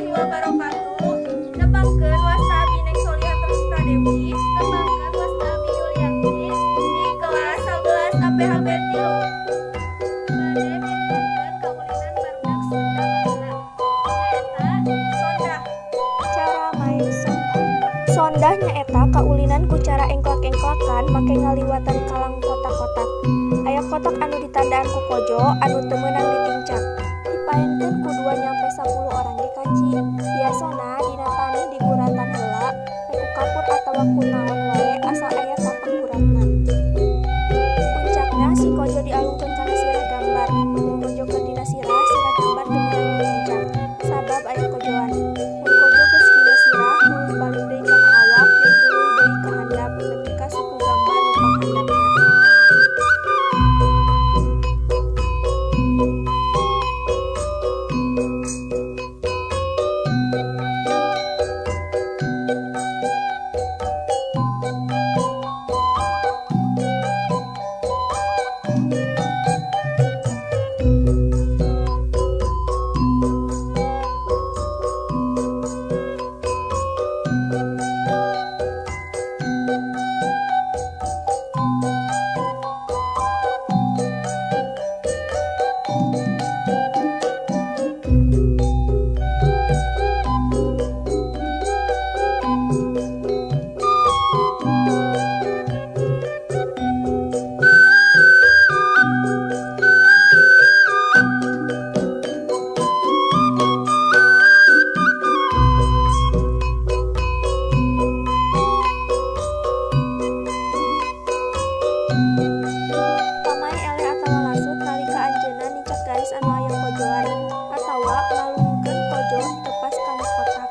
Warahmatullahi wabarakatuh. Nepangkeun wasta abi Neng Soliha Tersuta Dewi. Nepangkeun wasta abi Yulianti di kelas 11 APHB 3. Bade mituturkeun kaulinan barudak Sunda baheula. Nyaeta sondah. Cara main sondah. Sondah nyaeta kaulinan ku cara engklak-engklakan make ngaliwatan kalang kotak-kotak. Aya kotak anu ditandaan ku kojo anu teu meunang ditincak. Dipaenkeun ku 2 nyampe 10 orang ge kaci. Biasana dina taneuh diguratan heula ku kapur atawa ku naon wae asal aya tapak guratna. Puncakna si kojo dialungkeun kana sirah gambar. Mun kojo keur dina sirah, sirah gambar teu meunang ditincak sabab aya kojoan. Mun kojo geus dina sirah tuluy balik deui kana awak jeung tuluy deui ka handap nepi ka suku gambar nu panghandapna. Pamae eleh atawa lasut nalika anjeunna nincak garis anu aya kojoan atawa ngalungkeun kojo teu pas kana kotak.